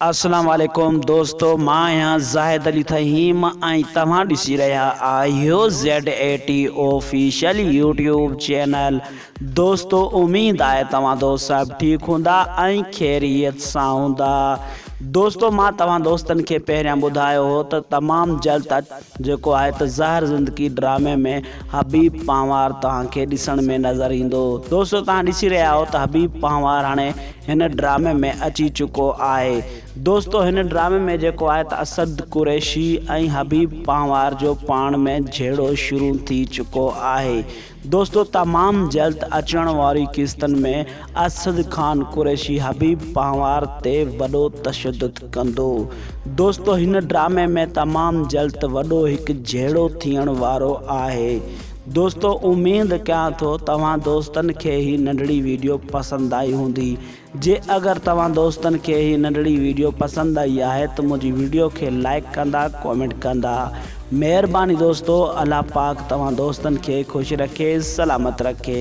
اسلام عليڪم دوستو مان آهيان زاهد علي ٿهيم ۽ توهان ڏسي رهيا آهيو Z A T official YouTube channel دوستو اميد آهي توهان دوست صاحب ٺيڪ هوندا ۽ خيريت سان هوندا دوستو مان توهان دوستن کي پهريان ٻڌايو هو ته تمام جلد جيڪو آهي ته زهر زندگي ڊرامي ۾ حبيب پنهوار توهان کي ڏسڻ ۾ نظر ايندو دوستو توهان ڏسي رهيا آهيو ته حبيب پنهوار هاڻي هن ڊرامي ۾ اچي چڪو آهي. دوستو هن ڊرامي ۾ جيڪو آهي ته اسد قريشي ۽ حبيب پنهوار جو پاڻ ۾ جهيڙو شروع ٿي چڪو آهي. دوستو تمام جلد اچڻ واري قسطن ۾ اسد خان قريشي حبيب پنهوار تي وڏو تشدد ڪندو. دوستو هن ڊرامي ۾ تمام جلد وڏو هڪ جهيڙو ٿيڻ وارو آهي. دوستو اميد ڪيان ٿو توهان دوستن کي هي ننڍڙي ويڊيو پسند آئي هوندي جي اگر توهان دوستن کي هي ننڍڙي ويڊيو پسند آئي آهي ته منهنجي ويڊيو کي لائيڪ ڪندا ڪومينٽ ڪندا مهرباني دوستو الله پاڪ توهان دوستن کي خوش رکي سلامت رکي.